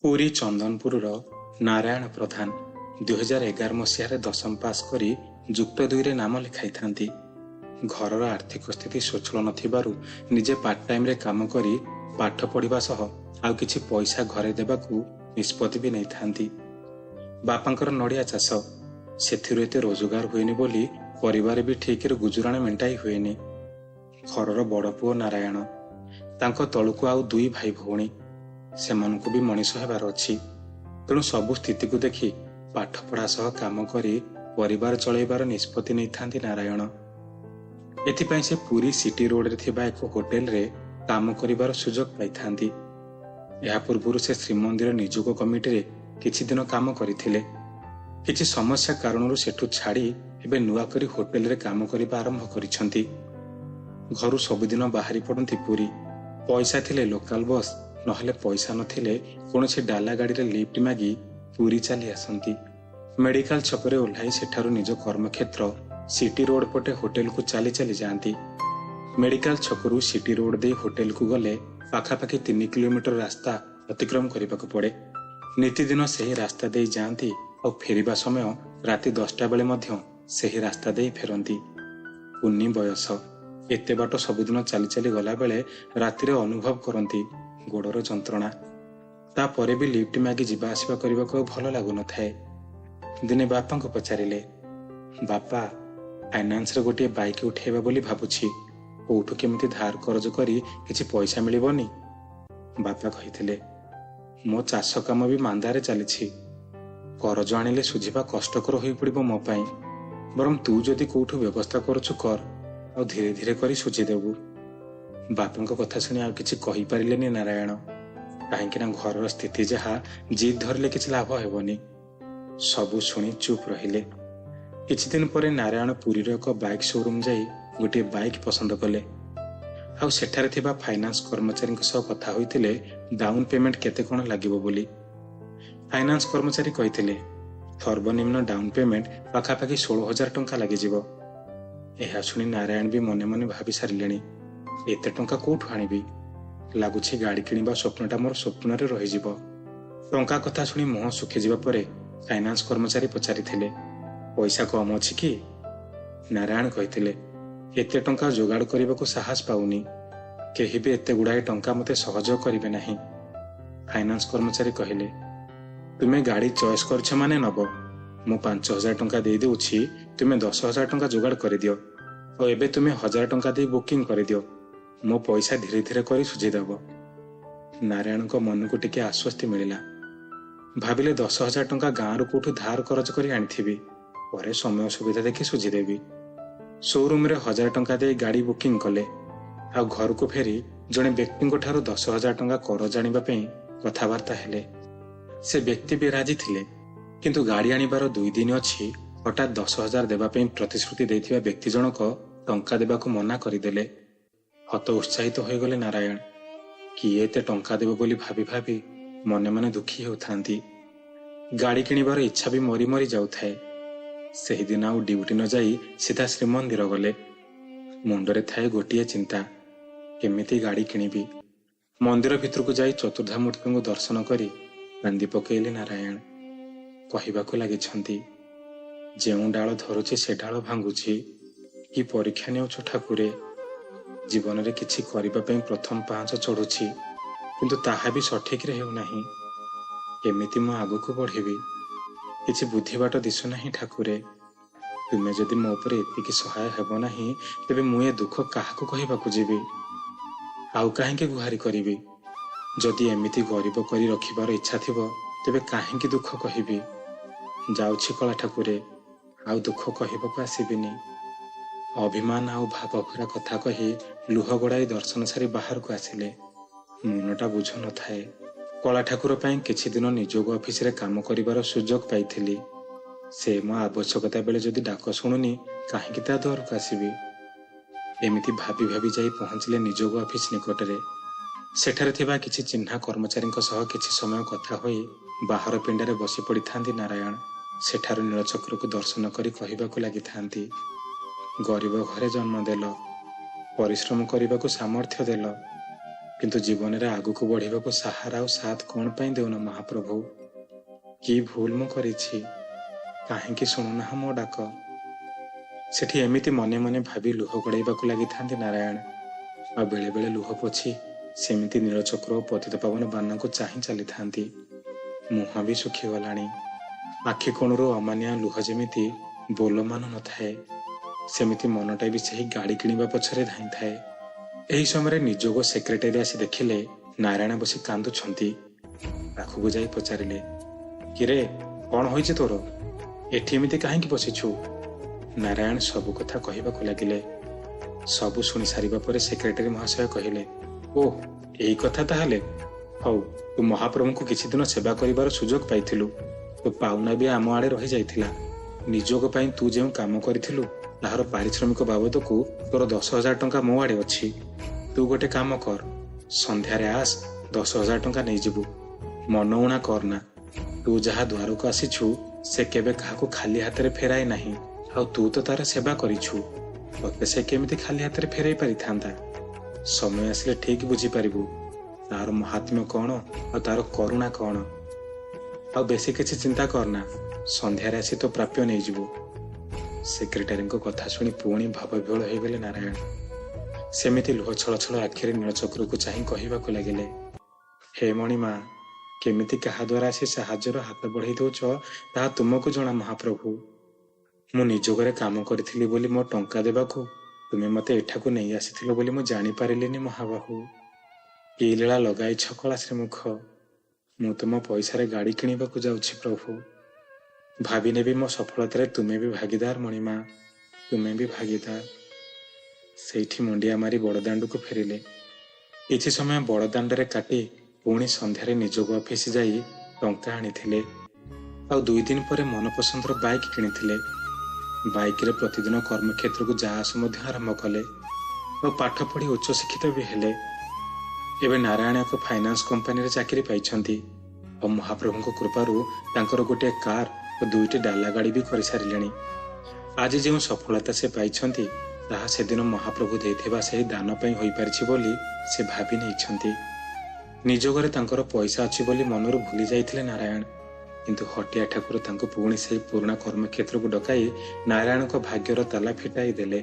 ପୁରୀ ଚନ୍ଦନପୁରର ନାରାୟଣ ପ୍ରଧାନ 2011 ମସିହାରେ ଦଶମ ପାସ୍ କରି ଯୁକ୍ତ ଦୁଇରେ ନାମ ଲେଖାଇଥାନ୍ତି। ଘରର ଆର୍ଥିକ ସ୍ଥିତି ସ୍ୱଚ୍ଛଳ ନଥିବାରୁ ନିଜେ ପାର୍ଟ ଟାଇମରେ କାମ କରି ପାଠ ପଢ଼ିବା ସହ ଆଉ କିଛି ପଇସା ଘରେ ଦେବାକୁ ନିଷ୍ପତ୍ତି ବି ନେଇଥାନ୍ତି। ବାପାଙ୍କର ନଡ଼ିଆ ଚାଷ, ସେଥିରୁ ଏତେ ରୋଜଗାର ହୁଏନି ବୋଲି ପରିବାର ବି ଠିକରେ ଗୁଜୁରାଣ ମେଣ୍ଟାଇ ହୁଏନି। ଘରର ବଡ଼ ପୁଅ ନାରାୟଣ, ତାଙ୍କ ତଳକୁ ଆଉ ଦୁଇ ଭାଇ ଭଉଣୀ, ସେମାନଙ୍କୁ ବି ମଣିଷ ହେବାର ଅଛି। ତେଣୁ ସବୁ ସ୍ଥିତିକୁ ଦେଖି ପାଠପଢ଼ା ସହ କାମ କରି ପରିବାର ଚଳାଇବାର ନିଷ୍ପତ୍ତି ନେଇଥାନ୍ତି ନାରାୟଣ। ଏଥିପାଇଁ ସେ ପୁରୀ ସିଟି ରୋଡରେ ଥିବା ଏକ ହୋଟେଲରେ କାମ କରିବାର ସୁଯୋଗ ପାଇଥାନ୍ତି। ଏହା ପୂର୍ବରୁ ସେ ଶ୍ରୀମନ୍ଦିର ନିଯୋଗ କମିଟିରେ କିଛି ଦିନ କାମ କରିଥିଲେ। କିଛି ସମସ୍ୟା କାରଣରୁ ସେଠୁ ଛାଡ଼ି ଏବେ ନୂଆ କରି ହୋଟେଲରେ କାମ କରିବା ଆରମ୍ଭ କରିଛନ୍ତି। ଘରୁ ସବୁଦିନ ବାହାରି ପଡ଼ନ୍ତି ପୁରୀ। ପଇସା ଥିଲେ ଲୋକାଲ ବସ୍, ନହେଲେ ପଇସା ନଥିଲେ କୌଣସି ଡାଲା ଗାଡ଼ିରେ ଲିଫ୍ଟ ମାଗି ପୁରୀ ଚାଲି ଆସନ୍ତି। ମେଡିକାଲ ଛକରେ ଓହ୍ଲାଇ ସେଠାରୁ ନିଜ କର୍ମକ୍ଷେତ୍ର ସିଟି ରୋଡ ପଟେ ହୋଟେଲକୁ ଚାଲି ଚାଲି ଯାଆନ୍ତି। ମେଡିକାଲ ଛକରୁ ସିଟି ରୋଡ ଦେଇ ହୋଟେଲକୁ ଗଲେ ପାଖାପାଖି 3 କିଲୋମିଟର ରାସ୍ତା ଅତିକ୍ରମ କରିବାକୁ ପଡ଼େ। ନିତିଦିନ ସେହି ରାସ୍ତା ଦେଇ ଯାଆନ୍ତି ଆଉ ଫେରିବା ସମୟ ରାତି 10ଟା ବେଳେ ମଧ୍ୟ ସେହି ରାସ୍ତା ଦେଇ ଫେରନ୍ତି। କୁନି ବୟସ, ଏତେ ବାଟ ସବୁଦିନ ଚାଲି ଚାଲି ଗଲାବେଳେ ରାତିରେ ଅନୁଭବ କରନ୍ତି ଗୋଡ଼ର ଯନ୍ତ୍ରଣା। ତାପରେ ବି ଲିଫ୍ଟ ମାଗି ଯିବା ଆସିବା କରିବାକୁ ଆଉ ଭଲ ଲାଗୁନଥାଏ। ଦିନେ ବାପାଙ୍କୁ ପଚାରିଲେ, ବାପା, ଫାଇନାନ୍ସରେ ଗୋଟିଏ ବାଇକ୍ ଉଠେଇବା ବୋଲି ଭାବୁଛି, କୋଉଠୁ କେମିତି ଧାର କରଜ କରି କିଛି ପଇସା ମିଳିବନି? ବାପା କହିଥିଲେ, ମୋ ଚାଷ କାମ ବି ମାନ୍ଦାରେ ଚାଲିଛି, କରଜ ଆଣିଲେ ସୁଝିବା କଷ୍ଟକର ହୋଇପଡ଼ିବ ମୋ ପାଇଁ। ବରଂ ତୁ ଯଦି କୋଉଠୁ ବ୍ୟବସ୍ଥା କରୁଛୁ କର, ଆଉ ଧୀରେ ଧୀରେ କରି ସୁଝିଦେବୁ। ବାପାଙ୍କ କଥା ଶୁଣି ଆଉ କିଛି କହିପାରିଲେନି ନାରାୟଣ, କାହିଁକି ନା ଘରର ସ୍ଥିତି ଯାହା, ଜିଦ୍ ଧରିଲେ କିଛି ଲାଭ ହେବନି। ସବୁ ଶୁଣି ଚୁପ୍ ରହିଲେ। କିଛି ଦିନ ପରେ ନାରାୟଣ ପୁରୀର ଏକ ବାଇକ୍ ସୋରୁମ୍ ଯାଇ ଗୋଟିଏ ବାଇକ୍ ପସନ୍ଦ କଲେ। ଆଉ ସେଠାରେ ଥିବା ଫାଇନାନ୍ସ କର୍ମଚାରୀଙ୍କ ସହ କଥା ହୋଇଥିଲେ ଡାଉନ ପେମେଣ୍ଟ କେତେ କ'ଣ ଲାଗିବ ବୋଲି। ଫାଇନାନ୍ସ କର୍ମଚାରୀ କହିଥିଲେ ସର୍ବନିମ୍ନ ଡାଉନ ପେମେଣ୍ଟ ପାଖାପାଖି 16,000 ଟଙ୍କା ଲାଗିଯିବ। ଏହା ଶୁଣି ନାରାୟଣ ବି ମନେ ମନେ ଭାବି ସାରିଲେଣି, ଏତେ ଟଙ୍କା କୋଉଠୁ ଆଣିବି? ଲାଗୁଛି ଗାଡ଼ି କିଣିବା ସ୍ୱପ୍ନଟା ମୋର ସ୍ୱପ୍ନରେ ରହିଯିବ। ଟଙ୍କା କଥା ଶୁଣି ମୁହଁ ଶୁଖିଯିବା ପରେ ଫାଇନାନ୍ସ କର୍ମଚାରୀ ପଚାରିଥିଲେ, ପଇସା କମ୍ ଅଛି କି? ନାରାୟଣ କହିଥିଲେ, ଏତେ ଟଙ୍କା ଯୋଗାଡ଼ କରିବାକୁ ସାହସ ପାଉନି, କେହି ବି ଏତେ ଗୁଡ଼ାଏ ଟଙ୍କା ମୋତେ ସହଯୋଗ କରିବେ ନାହିଁ। ଫାଇନାନ୍ସ କର୍ମଚାରୀ କହିଲେ, ତୁମେ ଗାଡ଼ି ଚଏସ୍ କରିଛ ମାନେ ନବ, ମୁଁ 5,000 ଟଙ୍କା ଦେଇଦେଉଛି, ତୁମେ 10,000 ଟଙ୍କା ଯୋଗାଡ଼ କରିଦିଅ, ଆଉ ଏବେ ତୁମେ 1,000 ଟଙ୍କା ଦେଇ ବୁକିଂ କରିଦିଅ, ମୋ ପଇସା ଧୀରେ ଧୀରେ କରି ସୁଝିଦେବ। ନାରାୟଣଙ୍କ ମନକୁ ଟିକେ ଆଶ୍ୱସ୍ତି ମିଳିଲା। ଭାବିଲେ 10,000 ଟଙ୍କା ଗାଁରୁ କୋଉଠୁ ଧାର କରଜ କରି ଆଣିଥିବି, ପରେ ସମୟ ସୁବିଧା ଦେଖି ସୁଝିଦେବି। ସୋରୁମରେ 1,000 ଟଙ୍କା ଦେଇ ଗାଡ଼ି ବୁକିଂ କଲେ, ଆଉ ଘରକୁ ଫେରି ଜଣେ ବ୍ୟକ୍ତିଙ୍କ ଠାରୁ 10,000 ଟଙ୍କା କରଜ ଆଣିବା ପାଇଁ କଥାବାର୍ତ୍ତା ହେଲେ। ସେ ବ୍ୟକ୍ତି ବି ରାଜି ଥିଲେ, କିନ୍ତୁ ଗାଡ଼ି ଆଣିବାର 2 ଦିନ ଅଛି ହଠାତ୍ 10,000 ଦେବା ପାଇଁ ପ୍ରତିଶ୍ରୁତି ଦେଇଥିବା ବ୍ୟକ୍ତି ଜଣକ ଟଙ୍କା ଦେବାକୁ ମନା କରିଦେଲେ। ହତ ଉତ୍ସାହିତ ହୋଇଗଲେ ନାରାୟଣ। କିଏ ଏତେ ଟଙ୍କା ଦେବ ବୋଲି ଭାବି ଭାବି ମନେ ମନେ ଦୁଃଖୀ ହେଉଥାନ୍ତି। ଗାଡ଼ି କିଣିବାର ଇଚ୍ଛା ବି ମରି ମରି ଯାଉଥାଏ। ସେହିଦିନ ଆଉ ଡ୍ୟୁଟି ନ ଯାଇ ସିଧା ଶ୍ରୀମନ୍ଦିର ଗଲେ। ମୁଣ୍ଡରେ ଥାଏ ଗୋଟିଏ ଚିନ୍ତା, କେମିତି ଗାଡ଼ି କିଣିବି। ମନ୍ଦିର ଭିତରକୁ ଯାଇ ଚତୁର୍ଦ୍ଧାମୂର୍ତ୍ତିଙ୍କୁ ଦର୍ଶନ କରି କାନ୍ଦି ପକେଇଲେ ନାରାୟଣ। କହିବାକୁ ଲାଗିଛନ୍ତି, ଯେଉଁ ଡାଳ ଧରୁଛି ସେ ଡାଳ ଭାଙ୍ଗୁଛି, କି ପରୀକ୍ଷା ନେଉଛ ଠାକୁରେ? ଜୀବନରେ କିଛି କରିବା ପାଇଁ ପ୍ରଥମ ପାହାଚ ଚଢୁଛି, କିନ୍ତୁ ତାହା ବି ସଠିକରେ ହେଉନାହିଁ। କେମିତି ମୁଁ ଆଗକୁ ବଢ଼ିବି? କିଛି ବୁଦ୍ଧିବାଟ ଦିଶୁନାହିଁ ଠାକୁରେ। ତୁମେ ଯଦି ମୋ ଉପରେ ଏତିକି ସହାୟ ହେବ ନାହିଁ, ତେବେ ମୁଁ ଏ ଦୁଃଖ କାହାକୁ କହିବାକୁ ଯିବି? ଆଉ କାହିଁକି ଗୁହାରି କରିବି? ଯଦି ଏମିତି ଗରିବ କରି ରଖିବାର ଇଚ୍ଛା ଥିବ, ତେବେ କାହିଁକି ଦୁଃଖ କହିବି? ଯାଉଛି କଳା ଠାକୁରେ, ଆଉ ଦୁଃଖ କହିବାକୁ ଆସିବିନି। ଅଭିମାନ ଆଉ ଭାବଭରା କଥା କହି ଲୁହ ଗଡ଼ାଇ ଦର୍ଶନ ସାରି ବାହାରକୁ ଆସିଲେ। ମନଟା ବୁଝୁ ନଥାଏ। କଳା ଠାକୁର ପାଇଁ କିଛି ଦିନ ନିଯୋଗ ଅଫିସରେ କାମ କରିବାର ସୁଯୋଗ ପାଇଥିଲି। ସେ ମୋ ଆବଶ୍ୟକତା ବେଳେ ଯଦି ଡାକ ଶୁଣୁନି, କାହିଁକି ତା ଦୁଆରକୁ ଆସିବି? ଏମିତି ଭାବି ଭାବି ଯାଇ ପହଞ୍ଚିଲେ ନିଯୋଗ ଅଫିସ ନିକଟରେ। ସେଠାରେ ଥିବା କିଛି ଚିହ୍ନା କର୍ମଚାରୀଙ୍କ ସହ କିଛି ସମୟ କଥା ହୋଇ ବାହାର ପିଣ୍ଡାରେ ବସି ପଡ଼ିଥାନ୍ତି ନାରାୟଣ। ସେଠାରୁ ନୀଳଚକ୍ରକୁ ଦର୍ଶନ କରି କହିବାକୁ ଲାଗିଥାନ୍ତି, ଗରିବ ଘରେ ଜନ୍ମ ଦେଲ, ପରିଶ୍ରମ କରିବାକୁ ସାମର୍ଥ୍ୟ ଦେଲ, କିନ୍ତୁ ଜୀବନରେ ଆଗକୁ ବଢ଼ିବାକୁ ସାହାରା ଆଉ ସାଥ କ'ଣ ପାଇଁ ଦେଉନ ମହାପ୍ରଭୁ? କି ଭୁଲ ମୁଁ କରିଛି? କାହିଁକି ଶୁଣୁନାହ ମୋ ଡାକ? ସେଠି ଏମିତି ମନେ ମନେ ଭାବି ଲୁହ ଗଡ଼ାଇବାକୁ ଲାଗିଥାନ୍ତି ନାରାୟଣ। ଆଉ ବେଳେ ବେଳେ ଲୁହ ପୋଛି ସେମିତି ନୀଳଚକ୍ର ଓ ପତିତପାବନ ବାନାଙ୍କୁ ଚାହିଁ ଚାଲିଥାନ୍ତି। ମୁହଁ ବି ଶୁଖିଗଲାଣି। ଆଖି କୋଣରୁ ଅମାନିଆ ଲୁହ ଯେମିତି ବୋଲମାନ ନଥାଏ, ସେମିତି ମନଟା ବି ସେହି ଗାଡ଼ି କିଣିବା ପଛରେ ଧାଇଁଥାଏ। ଏହି ସମୟରେ ନିଯୋଗ ସେକ୍ରେଟାରୀ ଆସି ଦେଖିଲେ ନାରାୟଣ ବସି କାନ୍ଦୁଛନ୍ତି। ପାଖକୁ ଯାଇ ପଚାରିଲେ, କିରେ କ'ଣ ହୋଇଛି ତୋର? ଏଠି ଏମିତି କାହିଁକି ବସିଛୁ? ନାରାୟଣ ସବୁ କଥା କହିବାକୁ ଲାଗିଲେ। ସବୁ ଶୁଣି ସାରିବା ପରେ ସେକ୍ରେଟାରୀ ମହାଶୟ କହିଲେ, ଓହ, ଏଇ କଥା ତାହେଲେ? ହଉ, ତୁ ମହାପ୍ରଭୁଙ୍କୁ କିଛି ଦିନ ସେବା କରିବାର ସୁଯୋଗ ପାଇଥିଲୁ। ତୋ ପାଉନା ବି ଆମ ଆଡ଼େ ରହିଯାଇଥିଲା। ନିଯୋଗ ପାଇଁ ତୁ ଯେଉଁ କାମ କରିଥିଲୁ ତାହାର ପାରିଶ୍ରମିକ ବାବଦକୁ ତୋର 10,000 ଟଙ୍କା ମୋ ଆଡ଼େ ଅଛି। ତୁ ଗୋଟେ କାମ କର, ସନ୍ଧ୍ୟାରେ ଆସ, 10,000 ଟଙ୍କା ନେଇଯିବୁ। ମନ ଉଣା କରନା। ତୁ ଯାହା ଦ୍ୱାରକୁ ଆସିଛୁ ସେ କେବେ କାହାକୁ ଖାଲି ହାତରେ ଫେରାଏ ନାହିଁ। ଆଉ ତୁ ତ ତାର ସେବା କରିଛୁ, ତତେ ସେ କେମିତି ଖାଲି ହାତରେ ଫେରାଇ ପାରିଥାନ୍ତା? ସମୟ ଆସିଲେ ଠିକ ବୁଝିପାରିବୁ ତାର ମହାତ୍ମ୍ୟ କ'ଣ ଆଉ ତାର କରୁଣା କ'ଣ। ଆଉ ବେଶୀ କିଛି ଚିନ୍ତା କରନା, ସନ୍ଧ୍ୟାରେ ଆସି ତୋ ପ୍ରାପ୍ୟ ନେଇଯିବୁ। ସେକ୍ରେଟାରୀଙ୍କ କଥା ଶୁଣି ପୁଣି ଭାବବିହ୍ୱଳ ହୋଇଗଲେ ନାରାୟଣ। ସେମିତି ଲୁହ ଛଳଛଳ ଆଖିରେ ନୀଳଚକ୍ରକୁ ଚାହିଁ କହିବାକୁ ଲାଗିଲେ, ହେ ମଣିମା, କେମିତି କାହା ଦ୍ୱାରା ଆସି ସାହାଯ୍ୟର ହାତ ବଢ଼େଇ ଦଉଛ ତାହା ତୁମକୁ ଜଣା ମହାପ୍ରଭୁ। ମୁଁ ନିଯୋଗରେ କାମ କରିଥିଲି ବୋଲି ମୋ ଟଙ୍କା ଦେବାକୁ ତୁମେ ମୋତେ ଏଠାକୁ ନେଇ ଆସିଥିଲ ବୋଲି ମୁଁ ଜାଣିପାରିଲିନି ମହାବାହୁ। କି ଲୀଳା ଲଗାଇଛ କଳା ଶ୍ରୀମୁଖ। ମୁଁ ତୁମ ପଇସାରେ ଗାଡ଼ି କିଣିବାକୁ ଯାଉଛି ପ୍ରଭୁ। ଭାବିନେବି ମୋ ସଫଳତାରେ ତୁମେ ବି ଭାଗିଦାର ମଣିମା, ତୁମେ ବି ଭାଗିଦାର। ସେଇଠି ମୁଣ୍ଡିଆ ମାରି ବଡ଼ଦାଣ୍ଡକୁ ଫେରିଲେ। କିଛି ସମୟ ବଡ଼ଦାଣ୍ଡରେ କାଟି ପୁଣି ସନ୍ଧ୍ୟାରେ ନିଯୋଗ ଅଫିସ ଯାଇ ଟଙ୍କା ଆଣିଥିଲେ। ଆଉ 2 ଦିନ ପରେ ମନପସନ୍ଦର ବାଇକ୍ କିଣିଥିଲେ। ବାଇକ୍ରେ ପ୍ରତିଦିନ କର୍ମକ୍ଷେତ୍ରକୁ ଯା ଆସ ମଧ୍ୟ ଆରମ୍ଭ କଲେ। ଆଉ ପାଠ ପଢ଼ି ଉଚ୍ଚଶିକ୍ଷିତ ବି ହେଲେ। ଏବେ ନାରାୟଣ ଏକ ଫାଇନାନ୍ସ କମ୍ପାନୀରେ ଚାକିରି ପାଇଛନ୍ତି। ଆଉ ମହାପ୍ରଭୁଙ୍କ କୃପାରୁ ତାଙ୍କର ଗୋଟିଏ କାର୍ ଓ 2ଟି ଡାଲା ଗାଡ଼ି ବି କରିସାରିଲେଣି। ଆଜି ଯେଉଁ ସଫଳତା ସେ ପାଇଛନ୍ତି ତାହା ସେଦିନ ମହାପ୍ରଭୁ ଦେଇଥିବା ସେହି ଦାନ ପାଇଁ ହୋଇପାରିଛି ବୋଲି ସେ ଭାବି ନେଇଛନ୍ତି। ନିଯୋଗରେ ତାଙ୍କର ପଇସା ଅଛି ବୋଲି ମନରୁ ଭୁଲି ଯାଇଥିଲେ ନାରାୟଣ। କିନ୍ତୁ ହଟିଆ ଠାକୁର ତାଙ୍କୁ ପୁଣି ସେହି ପୁରୁଣା କର୍ମକ୍ଷେତ୍ରକୁ ଡକାଇ ନାରାୟଣଙ୍କ ଭାଗ୍ୟର ତାଲା ଫିଟାଇ ଦେଲେ।